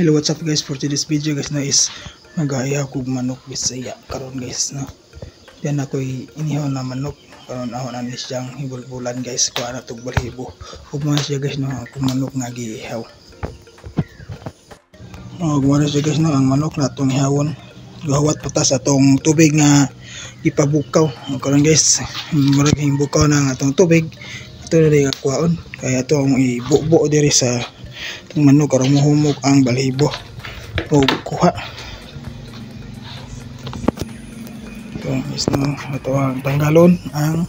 Hello, what's up guys? For today's video guys, no, is mag-aihaw kog manok Bisaya karon guys, no. Yan ako'y inihaw na manok karon, ako na ni siyang hibulbulan guys, kuha na tog balhibo. Ug man siya guys, no, akong manok nga giihaw. Og mo na siya guys, no, ang manok na atong ihawon. Gahawat pa ta sa atong tubig nga ipabukaw. Og karon guys, murag hingbukaw na ang atong tubig. Ato na diri kuhaon kay ato ang ibubo diri sa itong manok aron mohumok ang balhibo o kuha. Ito guys, no, ato ang tanggalon ang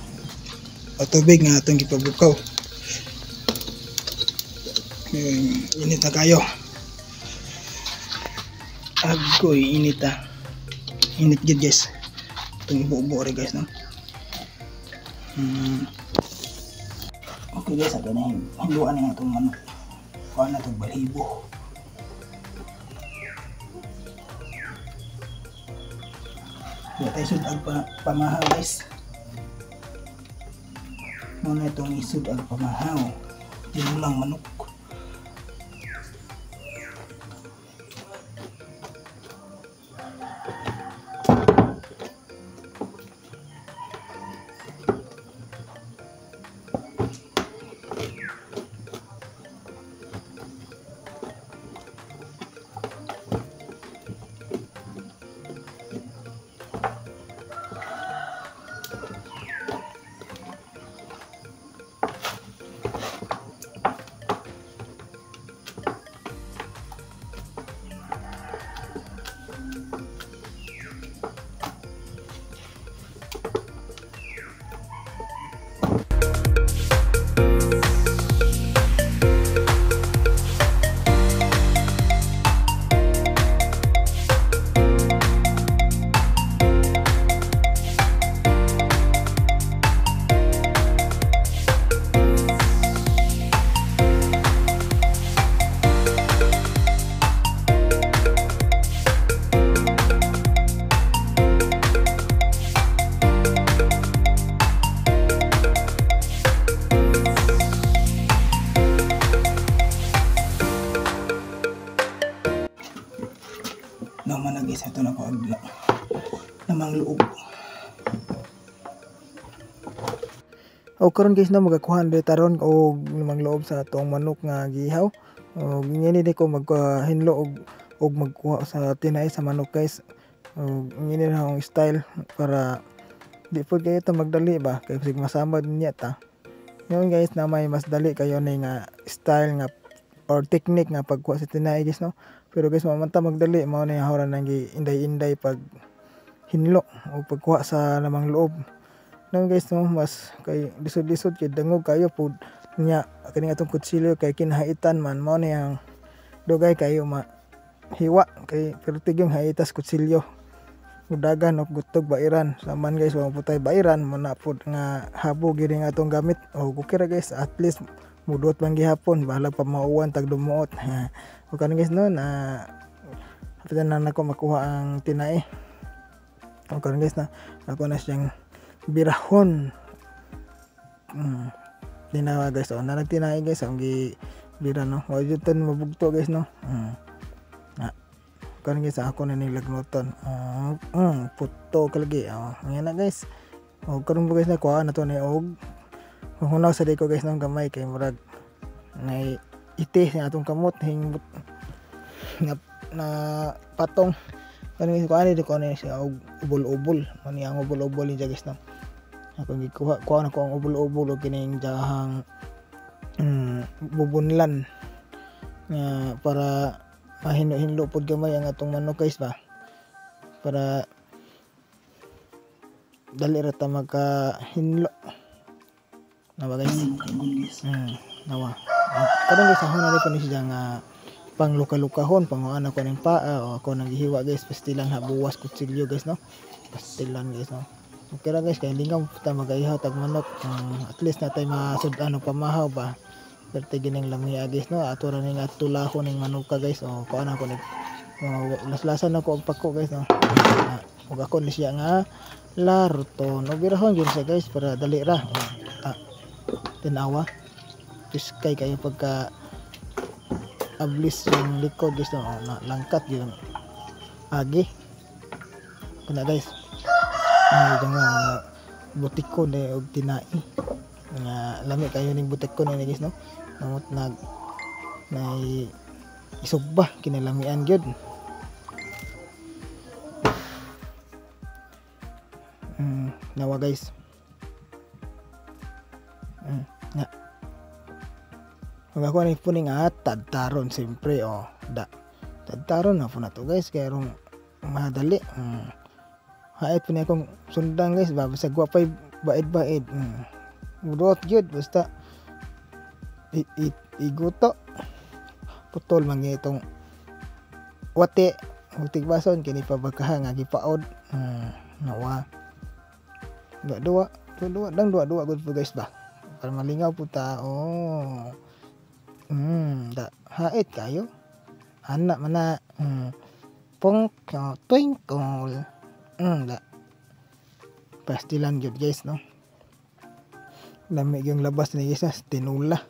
tubig nga atong gipabukaw. Init na kayo. Agoy, init ah. Init gid guys. Itong ibubo rin guys, no. Okay guys, ato na hinluan na itong manok. Kuha na itong balhibo. Di tayo sud-ag pamahaw guys. Muna itong isud-ag pamahaw. Tinulang manok. Naman na guys, ito na ko agla namang loob. O karon guys, no, magakuha na taron og namang loob sa atong manok nga gihaw. Og ngini di ko maghinlo og magkuha sa tinai sa manok guys. Og ngini na akong style para di pud kayo ta magdali ba kay sig masamad niya ta. Ngayon guys, na may mas dali kayo ni nga style nga or technique nga pagkuha sa tinai guys, no. Pero guys, mamanta magdali mao na hawra nang inday-inday pag hinlo o pagkuha sa lamang loob. Ngayon guys, no, mas kay lisod-lisod kay dangog kayo pud nya kani atong kutsilyo kay kinahaitan man mao na yang dugay kayo ma hiwa kay pertig yung haitas kutsilyo. Mudagan og gutog bairan saman guys, wa putay bairan mo na pud nga habo gid nga atong gamit. O okay ra guys, at least mudot man gihapon, bahalag pa mauwan tag dumuot. O karon guys, no, na hapitan na nako makuha ang tinai. O karon guys, na ako na siyang birahon. Tinawa guys, o na nagtinai guys, ang gi bira, no. Wa jud tan mabugto guys, no. Na karon guys, ako na nilagnoton. Puto kalagi. O ngayon na guys. O karon guys, na kuha na to ni og hunaw sa ko guys ng gamay kay murag nay iti sa atong kamot hingbot na patong. Karon guys, kuha ni ko ni siya og ubol-ubol. Mani ang ubol-ubol niya guys, no. Ako gikuha kuha na ko ang ubol-ubol og kining jahang bubunlan nga para mahinlo-hinlo pod gamay ang atong manok guys ba, para dali ra ta makahinlo. Nawa guys. Nawa. Karon guys, ako na rin ko ni siya nga pangluka-lukahon, panguan ako ng paa o ako nang gihiwa guys, pastilan ha buwas kutsilyo guys, no. Pastilan guys, no. Okay ra guys, kay lingaw ta magaihaw tag manok. At least natay masud-an og pamahaw ba. Perte gining lamia guys, no. Ato ra ning atulahon ning manok ka guys. O kuan ako ni laslasan ako og pako guys, no. Ug ako ni siya nga laruton. O birahon gyud siya guys para dali ra. Tinawa piskay kayo pagka Ablis yung likod guys, no? Na, langkat yun agi kuna guys. Ay nga butiko na og tinai nga lami kayo ning butiko na guys, no? Namot nag nay isugba kinalamian gyud. Nawa guys. Na. Mag ako ni puning tadtaron siyempre, oh. Da. Tadtaron na po na to guys kay rong madali. Hait po ni akong sundang guys ba bisag wa pay baid-baid. Mudot gyud basta iguto. Putol man itong wate ug tigbason kini pa bakaha nga gipaod. Nawa. Dua-dua, dua-dua dang dua-dua gud po guys ba. Para malingaw po ta. Oh. Da hait kayo. Anak mana. Pong twinkle. Da. Pastilan gyud guys, no. Lami yung labas ni guys, tinula.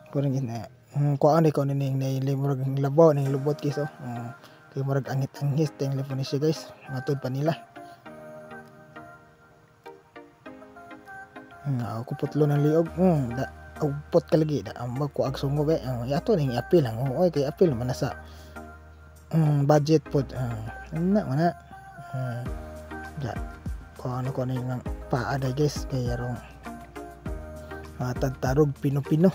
Kurang gina. Kuan ko ni ning murag labaw ning lubot guys, oh. Kay murag angit-angit teng lipon ni siya guys. Matud pa nila. Ako putlo ng liog. Da upot ka lagi da ambag ko ag sungo eh. Ato ning apil lang. Oy kay apil man sa budget pod. Na mana. Da ko ano ko ning paa da guys kay arong tagtarog pino-pino.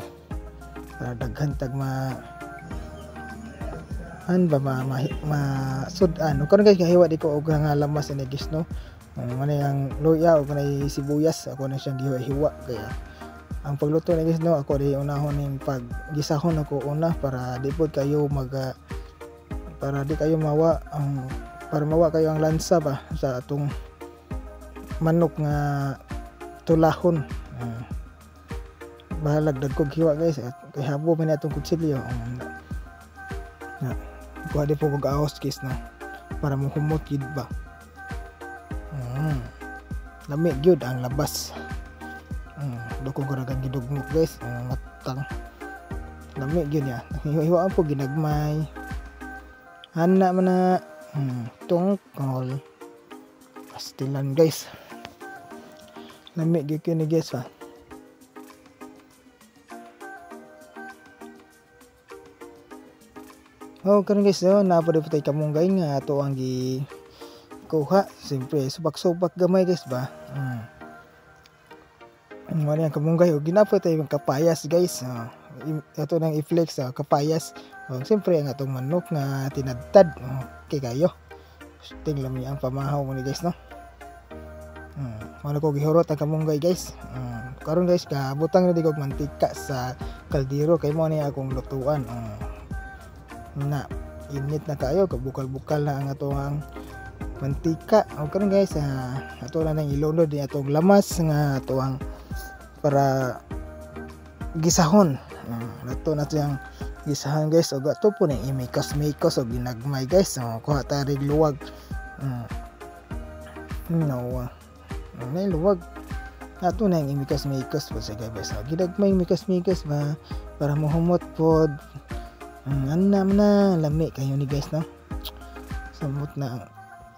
Para daghan tag ma an ba ma, ma, ma sud-an. Karon guys kahiwa di ko og nga lamas ini guys, no. Man ang luya og kanay sibuyas ako na siyang gihiwa-hiwa kaya ang pagluto ni guys, no, ako di unahon ning paggisahon ako una para di pod kayo mag para di kayo mawa ang para mawa kayo ang lansa ba sa atong manok nga tulahon. Bahalag dagkog hiwa guys at kay habo man atong kutsilyo. Na kuha di po kog ahos guys, no, para mohumot gid ba. Lami gyud ang labas. Dukong karagang gidugmok guys, matang. Lami gyud niya. Hiwa-hiwaan po ginagmay. Ana man na tungkol. Pastilan guys. Lami gyud kini guys ha. Oh, karon guys, oh, naa pa tay kamunggay nga ato ang gi kuha. Siyempre subak-subak gamay guys ba. Wala ang kamunggay og ginapay tayo ng kapayas guys. Ato nang i-flex kapayas. Siyempre ang atong manok nga tinadtad. Okay kayo. Ting lami ang pamahaw mo ni guys, no. Wala ko gihurot ang kamunggay guys. Karon guys kabutang na di kog mantika sa kaldero kay mo ni akong lutuan. Na init na kayo, kabukal-bukal na ang atong mantika. O karon guys, ato na nang ilunod ni atong lamas nga ato ang para gisahon. Ato na siyang gisahan guys. Og ato po ning imikos-mikos og ginagmay guys. Kuha ta rig luwag. No. Nay luwag. Ato na yung imikos-mikos po siya guys. Ginagmay mikos-mikos ba para mohumot pod. Ana na lami kayo ni guys, no. Samot na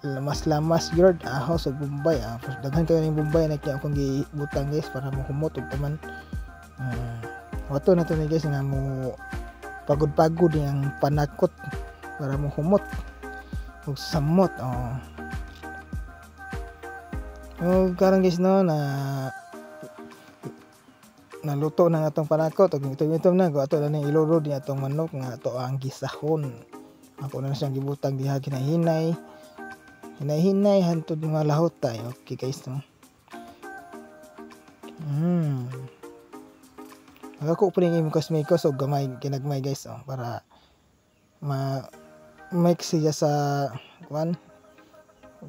lamas-lamas yard ahos og Bombay. Daghan kayo ning Bombay na kaya akong gibutang guys para mohumot og taman. Wato na to ni guys nga mo pagod-pagod ang panakot para mohumot og samot. Oh. Oh, karon guys, no, na naluto na atong panakot og itom-itom na ato na ning ilulod ni atong manok nga ato ang gisahon. Ako na siyang gibutang diha ginahinay. Hinay-hinay hantod mga lahot tayo. Okay guys, no. Ako pa ning imikos-mikos og gamay ginagmay guys, oh, para ma mix siya sa kuan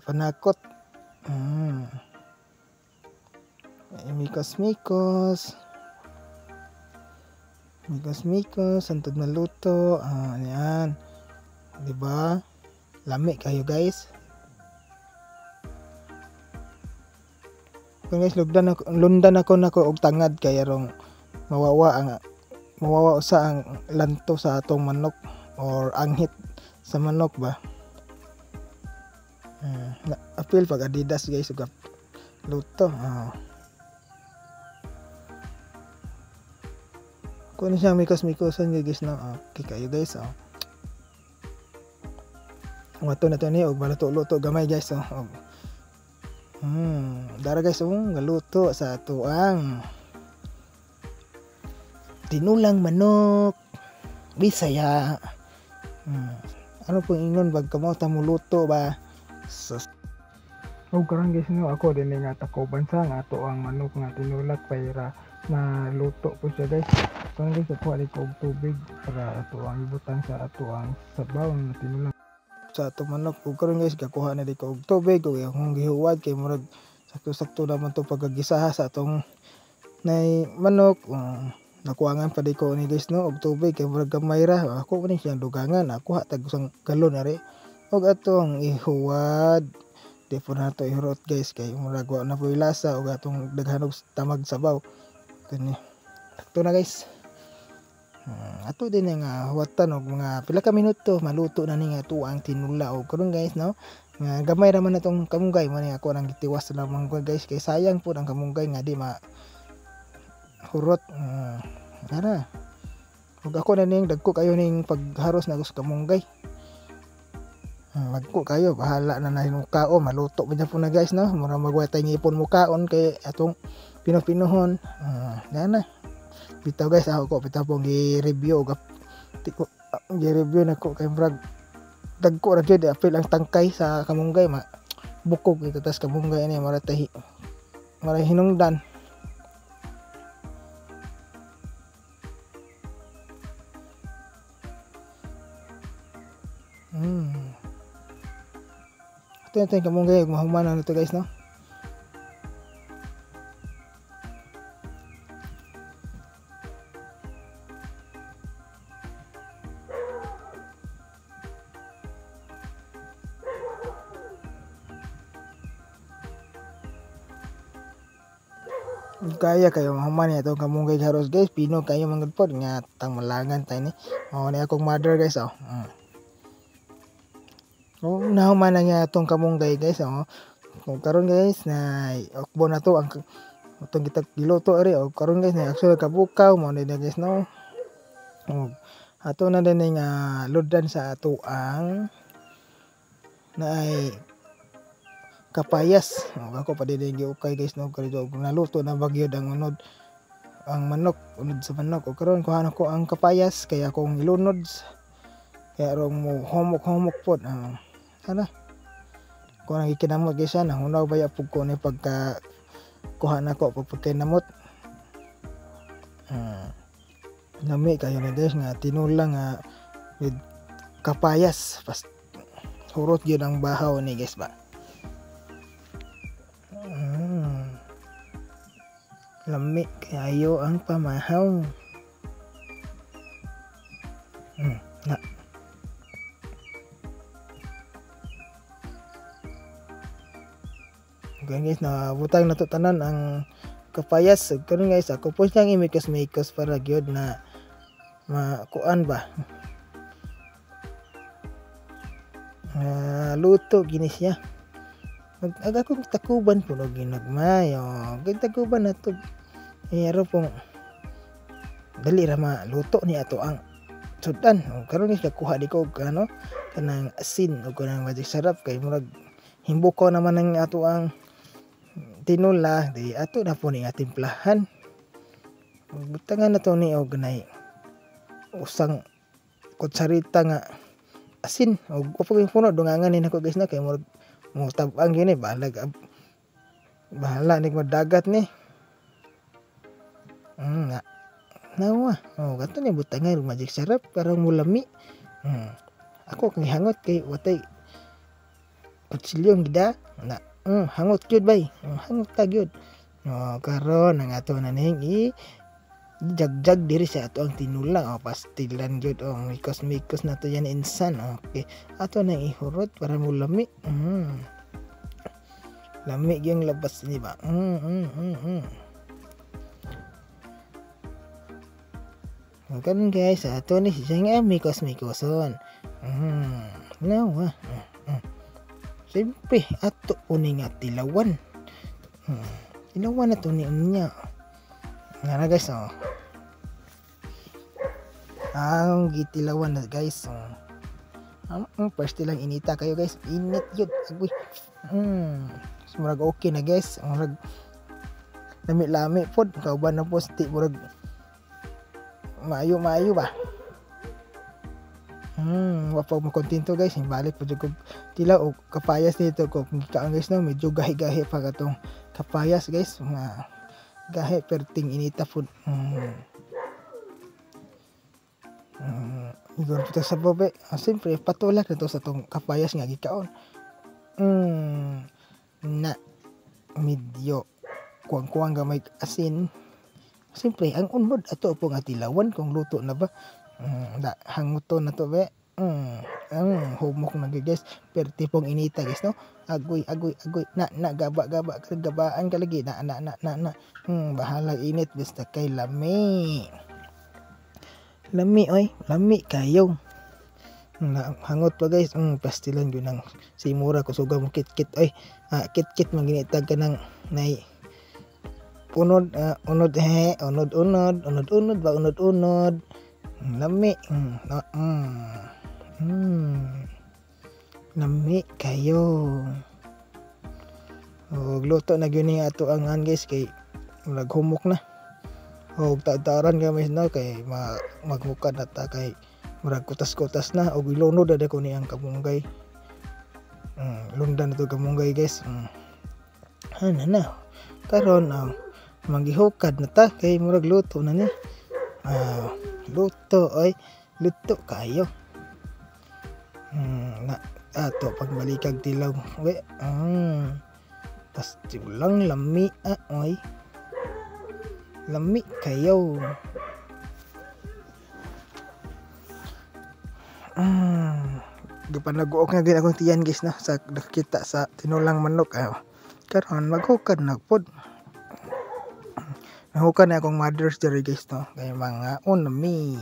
panakot. Imikos-mikos. Mikos-mikos hantod maluto. Ayan. Diba? Lami kayo guys. Kung guys, lundan ako nako og tangad kay arong mawawa ang mawawa usa ang lanto sa atong manok or anghit sa manok ba. Apil pag Adidas guys ug luto. Kuno siya mikos-mikosan guys no. Okay kayo guys oh. Ang ato na to ni og maluto-luto gamay guys oh. Dara guys oh, galuto sa atuang tinulang manok Bisaya. Ano pong ingon bag kamo ta muluto ba? So, og karon guys no, ako din nga takoban sa nga ato ang manok nga tinulak para maluto po siya guys. Karon guys, ako ali ko og tubig para ato ang ibutang sa ato ang sabaw nga tinulang sa ato manok. Ug karon guys, gakuha na di ko og tubig ug akong gihuwad kay murag sakto-sakto naman to pagkagisaha sa atong nay manok. Nakuangan pa di ko ni guys no og tubig kay murag gamay ra. Ako pa ni siyang dugangan, nakuha tag usang galon ari ug atong ihuwad. Di po na to ihurot guys kay murag wa na po'y lasa ug atong daghan og tamag sabaw. Kani sakto na guys. Ato din nga huwatan og mga pila ka minuto maluto na ni nga tuang tinula. Og karon guys no, nga gamay ra man atong kamunggay, man ako nang gitiwas sa lamang guys kay sayang pud ang kamunggay nga di ma hurot. Ara. Ug ako na ning dagko kayo ning pagharos na sa kamunggay. Magko kayo, bahala na na mukaon, maluto pa po na guys no. Mura magway tay ngipon mukaon kay atong pino-pinuhon. Ana. Bitaw guys, ako ko bitaw pong gi-review og gi-review nako kay murag dagko ra gyud apil ang tangkay sa kamunggay, ma bukog ito tas kamunggay ani mura tahi mura hinungdan. Ito na tayong kamunggay, mahuman na ito guys no. Kaya kayo mahuman niya itong kamunggay haros guys, pino kayo manggod pod nga tang malangan tayo ni. Oh, ni akong mother guys oh. Oh, nahuman na niya itong kamunggay guys oh. Kung karon guys na okbo na to ang itong kita giluto ari oh. Karon guys na actually kabukaw mo na guys no. Oh, ato na din nga lodan sa ato ang na ay kapayas. Oh, ako pa din giukay guys no, kay naluto na bagyod ang unod ang manok, unod sa manok. O karon kuha na ko ang kapayas kay akong ilunod kaya rong mo humok-humok pod. Ana ko nang gikinamot guys na hunaw baya pug ko ni pagka kuha na ko pagkinamot. Nami kayo na guys nga tinula nga with kapayas, pas hurot gyud ang bahaw ni guys ba. Lami kayo ang pamahaw. Na. Okay guys, nabutang na to tanan ang kapayas. So, karon guys, ako po siyang imikos-mikos para gyud na makuan ba. Luto gini siya. Aga akong takuban po no ginagmay. Oh, takuban na to. Pero pong dali ra maluto ni ato ang sudan. O, karon guys, nakuha di ko og ano kanang asin o kanang magic sarap kay murag himbuko naman ang ato ang tinula, di ato na po ni nga timplahan. Butangan na to ni og ganay usang kutsarita nga asin og kapag puno dungangan ni nako guys na kay murag mo tab-ang gini balag bahala ni madagat ni. Nga. Nawa. Oh, kato ni butangan magic sarap para mulami. Ako kang hangot kay watay kutsilyo gida na. Hangot gyud bay. Hangot ta gyud. Oh, karon ang ato na ning i jagjag diri sa ato ang tinula. Oh, pastilan gyud oh, mikos-mikos na to yan insan. Okay. Ato nang ihurot para mulami. Lami gyud labas ni ba. Karon guys, ato ni siya nga mikos-mikoson. No, ah. Siyempre, ato po ni nga tilawan. Tilawan na to ni unya. Nga na guys, oh. Ang gitilawan na guys. Oh. First lang inita kayo guys. Init yun. Agoy. So, murag okay na guys. Murag lami-lami pod. Kauban na po sti murag maayo-maayo ba. Wa pa makontento guys, balik pa jud ko tilaw og kapayas nito ko kung gikaon guys no, medyo gahi-gahi pa katong kapayas guys, mga gahi perting inita food. Igor pa sa bobe. Siyempre patulak na to sa tong kapayas nga gikaon. Na medyo kuwang-kuwang gamay asin. Siyempre ang unod ato po nga tilawan kung luto na ba. Da hanguton na to be. Humok na gyud guys. Perti pong inita guys no. Agoy agoy agoy na na gaba gaba gabaan ka lagi na na na na na. Bahala init basta kay lami. Lami oy, lami kayo. Na, hangot pa guys. Pastilan gyud nang simura kusuga mo kit-kit oy. Kit-kit man ginitag ka ng nay unod unod he unod unod unod unod ba unod unod. Lami. No. Lami kayo. Og luto na gyud ni ato ang an guys kay naghumok na. Og taad-taaran gamay no kay maghukad na ta kay murag kutas-kutas na og ilunod na ko ni ang kamunggay. Lundan na to kamunggay guys. Ana na. Karon manggihukad na ta kay murag luto na ni. Luto oy, luto kayo. Na ato pagbalikag tilaw. We, tas lang lami oy. Lami kayo. Gipanaguok na gid akong tiyan guys no sa nakita sa tinulang manok. Karon maghukad na pod. Nahukad na akong mother's diri guys no kay mga unami.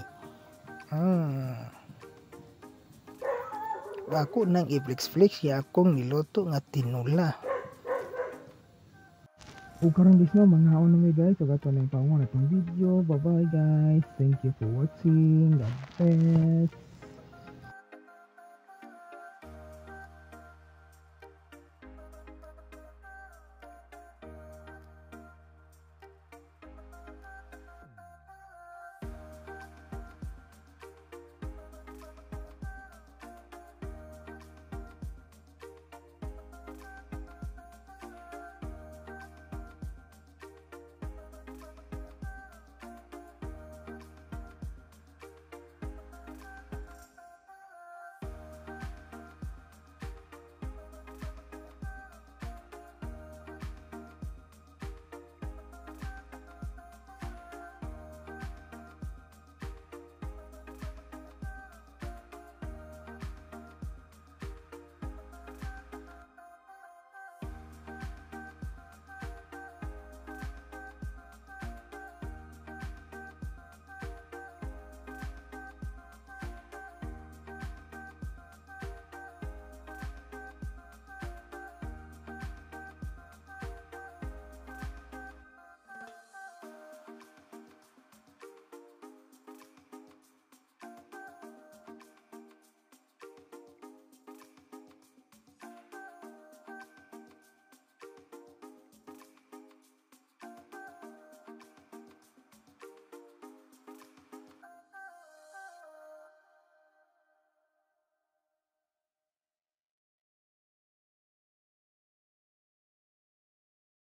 Ako nang i-flex-flex ya akong niluto nga tinula. Ug karon guys no, mga unami guys, ug ato na ipanguna atong video. Bye bye guys. Thank you for watching. God bless.